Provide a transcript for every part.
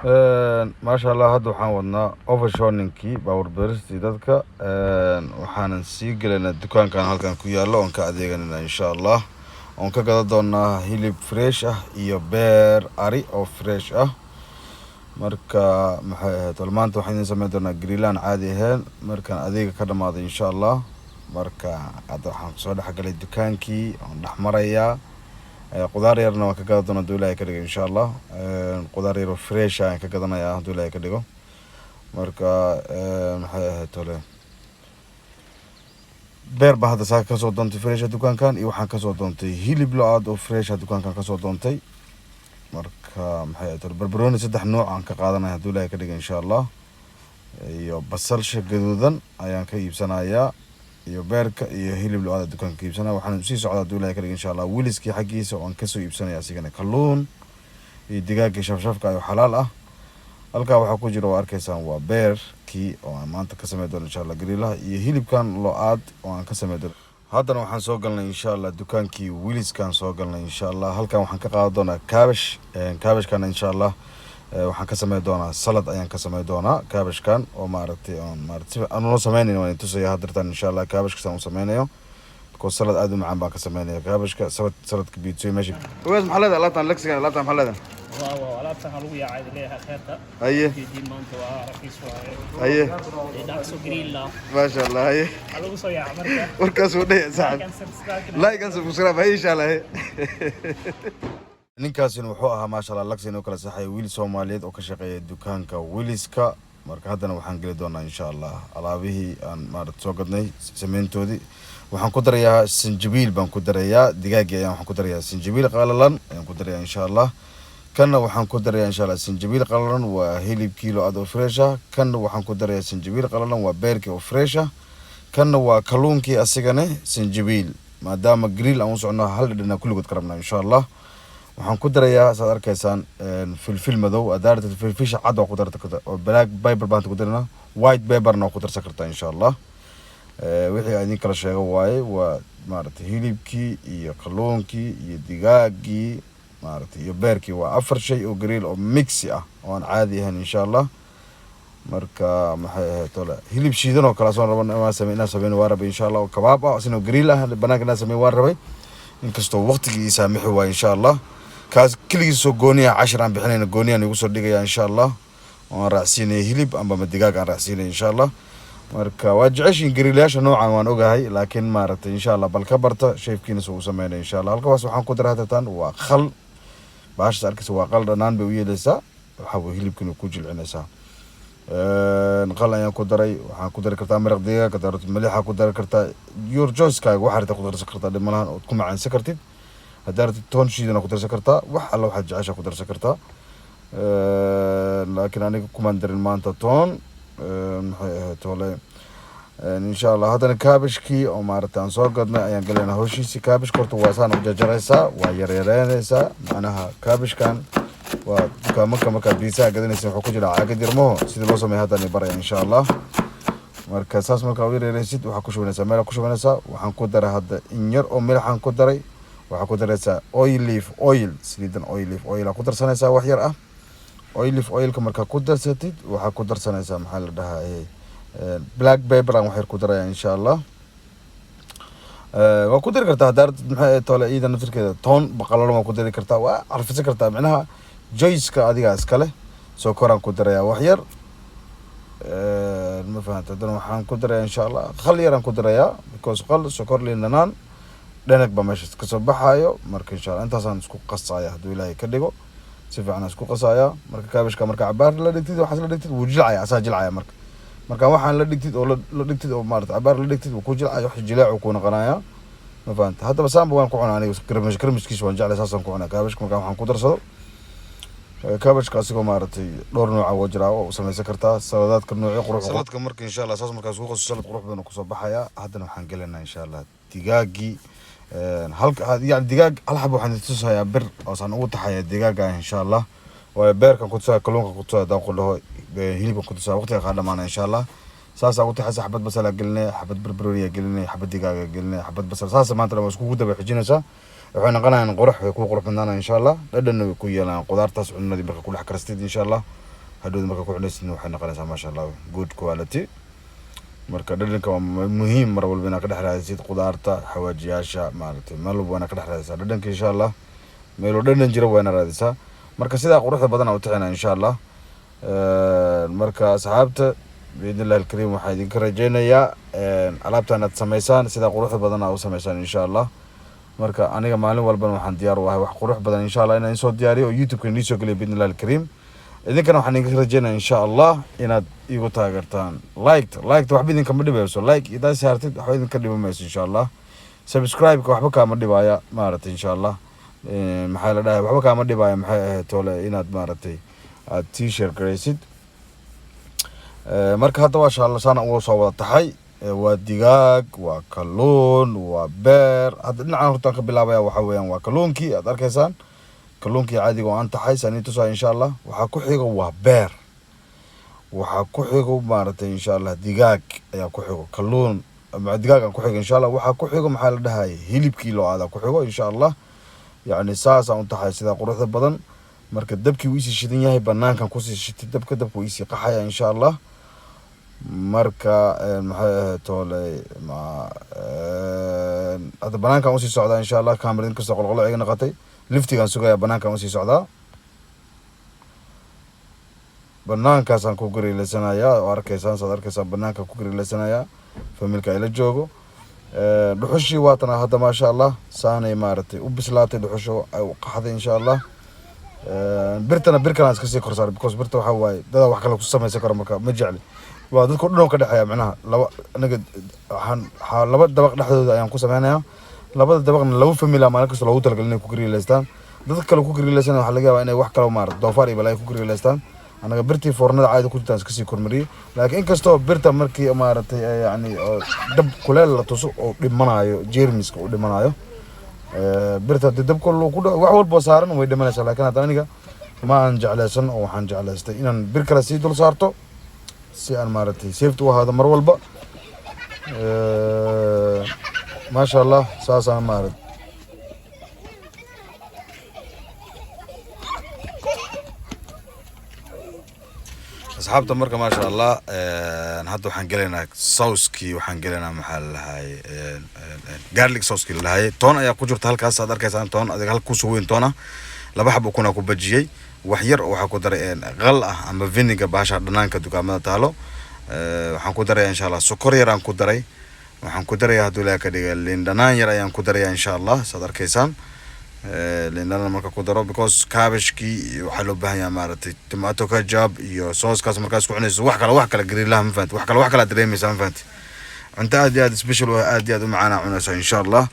Maasha Allah, hadda waxaan wadnaa overshoninkii baawar beeristii dadka. Waxaanan sii gelaynaa dukaankan halkan ku yaallo oon ka adeeganayna, insha Allah, oon ka gadan doonaa hilib fresh ah iyo beer ari oo fresh ah. Marka maxay ahayd, wal maanta waxaan idin sameyn doonaa grill aan caadi ahayn markaan adeega ka dhamaaday, insha Allah. Marka hadda waxaan kusoo dhexgalay dukaankii oon dhex marayaa. Qudaar yarna waan ka gadan doonaa haduu Ilaahay ka dhigo, insha Allah. Qudaar yar oo fresh ah ayaan ka gadanayaa hadduu Ilaahay ka dhigo. Marka maxay ahayd tole, beer baa hadda saaka kasoo doontay fresh ah dukaankan, iyo waxaan kasoo doontay hilib lo-aad oo fresh ah dukaankan kasoo doontay. Marka maxay ahayd tole, barbarooni saddex nooc aan ka qaadanaya hadduu Ilaahay ka dhigo, insha Allah, iyo basalsha gaduudan ayaan ka iibsanayaa, iyo beerka iyo hilib lo-aada dukaanka ka iibsanaya. Waxaan sii socdaa hadduu Ilaahay ka dhigo, insha Allah, Wiliskii xaggiisa oo aan kasoo iibsanaya asigana kalluun iyo digaagii shafshafka ayo xalaal ah. Halkaa waxaa ku jira waa arkaysaan, waa beerkii oo aan maanta ka sameyn doono, insha Allah, grill-aha iyo hilibkan lo-aad oo aan ka sameyn doono. Haddana waxaan soo galnay, insha Allah, dukaankii Wiliskaan soo galnay, insha Allah. Halkan waxaan ka qaadan doonaa cabbage. Cabbage-kana, insha Allah, waxaan ka sameyn doonaa salad ayaan ka sameyn doonaa cabbage-kan oo maaragtay oon maaragtay si aan noo sameynayn waan tusaya haddirtaan, insha Allah, cabbage-ka saan u sameynayo, because salad aad u macaan baan ka sameynaya cabbage-ka. Salad, saladka pizza meesha ogaas. Maxaa leedahay alaabtan lexigan? Alaabtan maxaa leedahay? Waa alaabtan waxaa lagu yaacay leeyahay kheerta. Jeediin maanta waa raqiis waaye. Dhacso grill. Maasha Allah, haye. Waxaa lagu soo yaaca marka. Warkaas uu dhaya saaxib. Like and subscribe. Like and subscribe, haye, insha Allah, haye. Ninkaasina wuxuu ahaa, maasha Allah, lagsi inoo kala saxaya, wiil Soomaaliyeed oo ka shaqeeya dukaanka Wiliska. Marka haddana waxaan geli doonaa, insha Allah, alaabihii aan maarata soo gadnay sameyntoodii. Waxaan ku darayaa sanjabiil baan ku darayaa digaagii ayaan waxaan ku darayaa sanjabiil qalalan ayaan ku darayaa, insha Allah. Kanna waxaan ku darayaa, insha Allah, sanjabiil qalalan, waa hilibkii lo-aad oo fresh ah. Kanna waxaan ku darayaa sanjabiil qalalan, waa beerkii oo fresh ah. Kanna waa kalluunkii, asigane sanjabiil, maadaama grill aan u socno, hal dhadhana kulligood ka rabnaa, insha Allah. Waxaan ku darayaa, saad arkaysaan, filfil madow. Haddaad rabtid filfisha cad waa ku darta karta, oo black pepper baan ku daranaa, white pepper-na waa ku darsan kartaa, insha Allah. Wixii aan idin kala sheego waaye, waa maaragtay hilibkii iyo kalluunkii iyo digaagii maaragtay iyo beerkii. Waa afar shay oo grill oo mix ah oo aan caadi ahayn, insha Allah. Marka maxay ahayd tole, hilib shiidan oo kale asoon rabo inaan sameyno waa rabay, insha Allah, oo kabaab ah, isna grill ah banaanka inaan sameyn waa rabay, inkastoo waqtigii ii saamixi waay, insha Allah. Kaas keligiis soo gooniya cashir aan bixinayna gooniyaan igu soo dhigaya, insha Allah, oo aan raacsiinaya hilib amba ma digaag aan raacsiinaya, insha Allah. Marka waa jeceshiin grill-yaasha noocan, waan ogahay, laakiin maaragtay, insha Allah, bal ka barta chef-kiina soo u sameynaya, insha Allah. Halkaas waxaan ku daray hadeetan waa khal. Baashas arkaysa waa qal, dhanaan bay u yeelaysaa, waxaa way hilibkiina ku jilcinaysaa. Qal ayaan ku daray. Waxaan ku dari kartaa maraq digaag haddaad rabtid, malixa ku dari kartaa, your choice-kaaga waxaa rabtid ku darsan kartaa, dhib malahan, ood ku macaansan kartid. Haddaad rabtid toon shiidan ku darsan kartaa, wax alla waxaad jeceshaa ku darsan kartaa. Laakiin aniga kumaan darin maanta toon. Maxay ahayd tole, insha Allah, haddana cabbage-kii oo maaragtay aan soo gadnay ayaan galaynaa hawshiisii. Cabbage-ka horta waa saan u jarjaraysaa, waa yaryareynaysaa. Macnaha cabbage-kan waa dukaamanka markaad pizza-ha gadanaysa wuxuu ku jiraa caagad yarmaho. Sidii loo sameeya haddaan baraya, insha Allah. Marka saas markaa u yaryaraysid, waxaa ku shubanaysaa meel ku shubanaysaa. Waxaan ku daray hadda in yar oo milixaan ku daray. Waxaa ku daraysaa olive oil, saliidan olive oil aa ku darsanaysaa, wax yar ah olive oil-ka. Markaa ku darsatid, waxaa ku darsanaysaa, maxaa la dhahaa, black pepper aan wax yar ku daraya, insha Allah. Waa ku dari kartaa haddaa rabtid, maxay ahayd tole, iyada naftirkeeda toon baqalalan waa ku dari kartaa, waa carfisan kartaa, micnaha choice-ka adigaa iskale. Sokoraan ku darayaa wax yar, ma fahanta? Haddana waxaan ku darayaa, insha Allah, khal yaraan ku darayaa, because khal, sokor, liin dhanaan, dhanag baa meesha kasoo baxaayo. Marka insha Allah intaasaan isku qasaya hadduu Ilaahay ka dhigo. Si fiican aan isku qasaya. Marka cabbage-ka marka cabaar la dhigtid, waxaas la dhigtid, wuu jilcaya, asaa jilcaya. Marka waxaan la dhigtid oo la dhigtid oo maarata cabaar la dhigtid, wuu ku jilcaya, wax jileec ku noqonaya, ma fahanta? Haddaba saanba waan ku cunaa aniga, karmish karmishkiisa waan jeclay, saasaan ku cunaa cabbage-ka. Marka waxaan ku darsado cabbage-ka asigoo maaragtay dhowr nooca waa jiraa oo samaysan kartaa saladaadka noocyo qurux saladka. Marka insha Allah saas markaa isku qaso, salad qurux badan oo kusoo baxaya. Haddana waxaan gelaynaa, insha Allah, digaagii halka, yani digaag hal xabo waxaan tusayaa bir oosaan ugu taxaya digaaga, insha Allah. Waayo beerkan ku tusaya, kalluunka ku tusaya, haddaan ku dhaho hilibkan ku tusaya, waqtiga kaa dhamaana, insha Allah. Saasaa ugu taxaysa: xabad basalaa gelinaya, xabad barbarooniyaa gelinaya, xabad digaaga gelinaya, xabad basal. Saasa maanta dhan waa iskugu daba xijinaysaa. Waxay noqonayaan qurux, way ku qurux badnaanaya, insha Allah, dhadhanna way ku yeelaan qudaartaas cunadii marka ku dhex karstid, insha Allah. Hadhowda marka ku cunaysidna waxay noqonaysaa, maasha Allah, good quality. Marka dhadhanka waa muhiim mar walba inaad ka dhex raadisid qudaarta, xawaajiyaasha, maaragtay, meel walba waa inaad ka dhex raadisaa dhadhanka, insha Allah. Meeloo dhadhan jira waa inaad raadisaa. Marka sidaa quruxda badan aan u tixinaa, insha Allah. Marka asxaabta, biidni Illahi alkariim, waxaa idinka rajeynayaa alaabtan aad samaysaan, sidaa quruxda badan aa u samaysaan, insha Allah. Marka aniga maalin walbana waxaan diyaar u ahay wax qurux badan, insha Allah, inaan soo diyaariyo oo YouTube-ka inii soo geliyo, biidni Illahi alkariim. Idinkana waxaan idinka rajeynaya, insha Allah, inaad igu taageertaan like. Like waxba idinkama dhibayso. Like idaa saartid waxba idinka dhibi mayso, insha Allah. Subscribe-ka waxba kaama dhibaya, maaragtay, insha Allah. Maxaa la dhahay, waxba kaama dhibaya, maxay ahayd tole, inaad maaragtay aad tii share garaysid. Marka hadda waa sha saana uga soo wada taxay. Waa digaag, waa kalluun, waa beer. Hadda dhinacan hortaan ka bilaabaya waxa weeyaan waa kalluunkii aad arkaysaan, kalluunkii caadiga oo aan taxay saan tusaa, insha Allah. Waxaa ku xigo waa beer, waxaa ku xigo, maaragtay, insha Allah, digaag ayaa ku xigo, kalluun ama digaag aan ku xigo, insha Allah. Waxaa ku xigo, maxaa la dhahay, hilibkii loo aadaa ku xigo, insha Allah. Yacni saasaan u taxay sidaa quruxda badan. Marka dabkii wuu isii shidan yahay, banaankan kusii shitay dabka, dabka wuu isii qaxaya, insha Allah. Marka maxay ahayd toole, ma hadda banaankan usii socdaa, insha Allah. Kamerad inkastoo qolqolo iga noqotay, liftigaan sugaya, banaankan usii socdaa, banaankaasaan ku gariileysanayaa oo arkaysaan, saad arkaysaan, banaanka ku gariileysanayaa, familka ila joogo. Dhuxushii waatana hadda, maasha Allah, saanay maaragtay u bislaatay dhuxusha, ay u qaxday, insha Allah. Birtana bir kalaan iska sii kor saaray, because birta waxaa waaye dadaa wax kale ku samaysan karo, marka ma jecli. Waa dadka dhan oo ka dhexeeya, macnaha laba anaga waxaan laba dabaq dhexdooda ayaan ku sameynayaa. Labada dabaqna laba family maalin kasta loogu talagalay inay ku gariileystaan. Dadka kale ku gariileysana waxaa laga yaabaa inay wax kale, maarata, doofaar iyo balaayo ku gariileystaan. Anaga birtii foornada caadi ku jirtaan iska sii kormariyey, laakiin inkastoo birta markii, maaragtay, yacni oo dab kuleel la tuso oo dhimanayo, jeermiska uu dhimanayo. Birta haddii dabka ku dhaco, wax walboo saaran way dhimanaysaa. Laakiin hadda aniga ma aan jeclaysan oo waxaan jeclaystay inaan bir kale sii dul saarto si aan, maaragtay, safety u ahaado mar walba. Maasha Allah, saasaan maaragtay. Asxaabta, marka maasha Allah, hadda waxaan gelaynaa saucekii, waxaan gelaynaa, maxaa la lahaye, garlic saucekii la lahaye. Toon ayaa ku jirta halkaas aad arkaysaan, toon adiga hal kusoo weyn toon ah, laba xabo kuna ku bajiyey. Wax yar oo waxaa ku daray qal ah ama vinegar, bahasha dhanaanka dukaamada taalo. Waxaan ku daraya, insha Allah, sokor yar aan ku daray. Waxaan ku daraya, hadduu Ilaah ka dhiga, liin dhanaan yar ayaan ku daraya, insha Allah. Saad arkaysaan, liin dhanaan marka ku daro, because cabbagekii waxaa loo baahan yahay, maaragtay, tomato ketchup iyo saucekaas markaas ku cunayso, wax kale, wax kale grillaha, ma fahanti, wax kale, wax kale aad dareemaysaa, ma fahanti. Cunto aad iyo aad special u ah, aad iyo aad u macaana cunaysaa, insha Allah.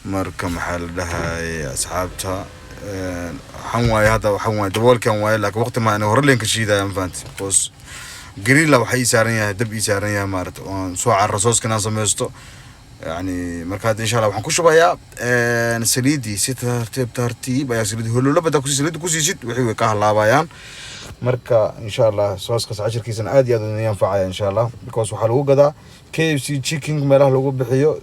Marka maxaa la dhahay, asxaabta, waxaan waaye hadda, waxaan waaye daboolkan waaye, laakiin waqti ma hore leen ka shiidaya, ma fahanti, because grilla waxa ii saaran yahay, dab ii saaran yahay, maaragtay, oon soo carro sauceka inaan sameysto yani. Marka hadda, insha Allah, waxaan ku shubayaa saliidii si tartiib tartiib ayaa saliid hololo badaa kusi saliidda kusiisid, wixii way ka halaabayaan. Marka insha Allah saucekaas cashirkiisana aad iyo aad idin anfacaya, insha Allah, because waxaa lagu gadaa KFC chicken meelaha lagu bixiyo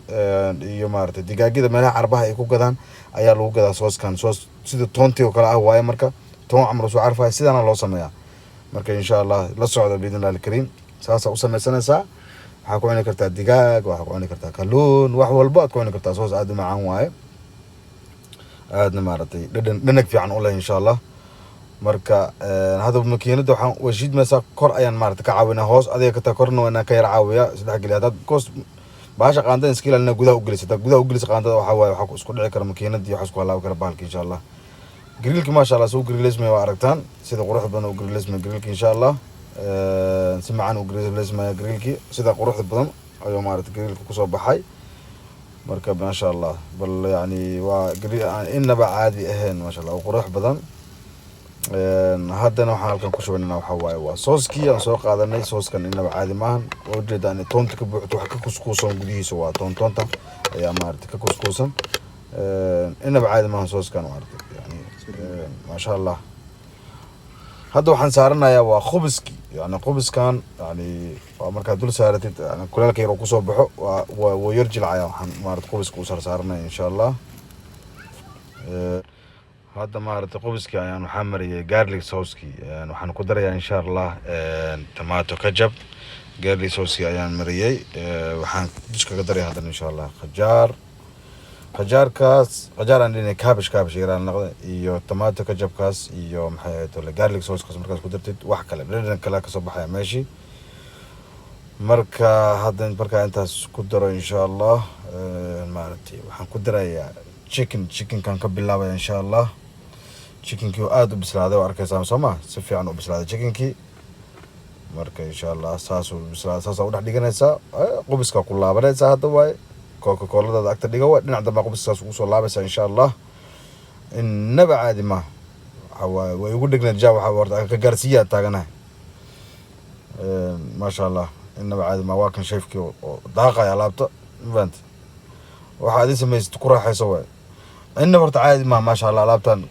iyo, maaragtay, digaagyada meelaha carbaha ay ku gadaan ayaa lagu gadaa saucekan. Sauce sida toontii oo kale ah waaye. Marka toon camal soo carfaya, sidaana loo sameeyaa. Marka insha Allah la socda, biidni Illahi alkariim. Saasaa u sameysanaysaa. Waxaa ku cuni kartaa digaag, waxaa ku cuni kartaa kalluun, wax walba aad ku cuni kartaa. Sauce aad u macaan waaye, aadna, maaragtay, dhadhan dhanag fiican u leh, insha Allah. Marka hadda makiinada waxaan way shiidmaysaa, kor ayaan, maaragtay, ka caawinaa. Hoos adiga ka taa, korna waa inaan ka yar caawiya isdhex geliya. Haddaad because bahasha qaandada iska ilaalina gudaha u gelisa, haddaad gudaha u gelisa qaandada, waxaa waaye waxaa isku dhici kara makiinadii, waxaa isku halaabi kara bahalka, insha Allah. Grillki, maasha Allah, soo grillesmaya, waa aragtaan sida quruxda badan u grillesmaya grillki, insha Allah. Si macaan u grillesmaya grillki, sida quruxda badan ayuu, maaragtay, grillka kusoo baxay. Marka maasha Allah, bal yani waa grill aan inaba caadi ahayn, maasha Allah, oo qurux badan. Haddana waxaan halkan ku shubanayna waxaa waaye waa saucekii aan soo qaadanay. Saucekan inaba caadi maahan, waa ujeedaa inay toonta ka buuxto, wax ka kuskuusan gudihiisa waa toon, toonta ayaa, maaragtay, ka kuskuusan. Inaba caadi maahan saucekan, maaragtay, yani maasha Allah. Hadda waxaan saaranayaa waa khubiskii, yani khubiskan, yani waa markaad dul saaratid, yani kuleelka yar uu kusoo baxo, waa wuu yar jilcaya. Waxaan, maarata, khubiska u saar saaranaya, insha Allah. Hadda maaragtay qubiskii ayaan waxaa mariyay garlic sauce-kii. Waxaan ku darayaa, insha Allah, tomato ketchup. Garlic sauce-kii ayaan mariyay. Waxaan dush kaga daraya haddana, insha Allah, khajaar. Khajaarkaas, khajaar aan dhinay, cabbage yaraan noqda iyo tomato ketchupkaas iyo, maxay ahayd tole, garlic sauce-kaas. Markaas ku dartid, wax kale, dhadhan kale kasoo baxaya meeshii. Marka hadda markaa intaas ku daro, insha Allah, maaragtay, waxaan ku darayaa chicken. Chickenkan ka bilaabaya, insha Allah. Chickenkii oo aada u bislaaday oo arkaysaa, soo ma? Si fiican u bislaaday chickenkii. Marka, insha Allah, saasuu bislaaday, saasaa u dhex dhiganaysaa. Qubiskaa ku laabanaysaa hadda waaye. Coca Coladaada agta dhiga waay. Dhinac dambaa qubiskaas ugu soo laabaysaa, insha Allah. Innaba caadi ma waxa waaye, way igu dhegnayd. Ja, waxa horta ka gaarsiiyaa taaganahay. Maasha Allah, innaba caadi ma. Waa kan chefkii oo daaqaya alaabta, ma fahanti? Waxa adi samaysid ku raaxayso waay. Innaba horta caadi ma, maasha Allah, alaabtan.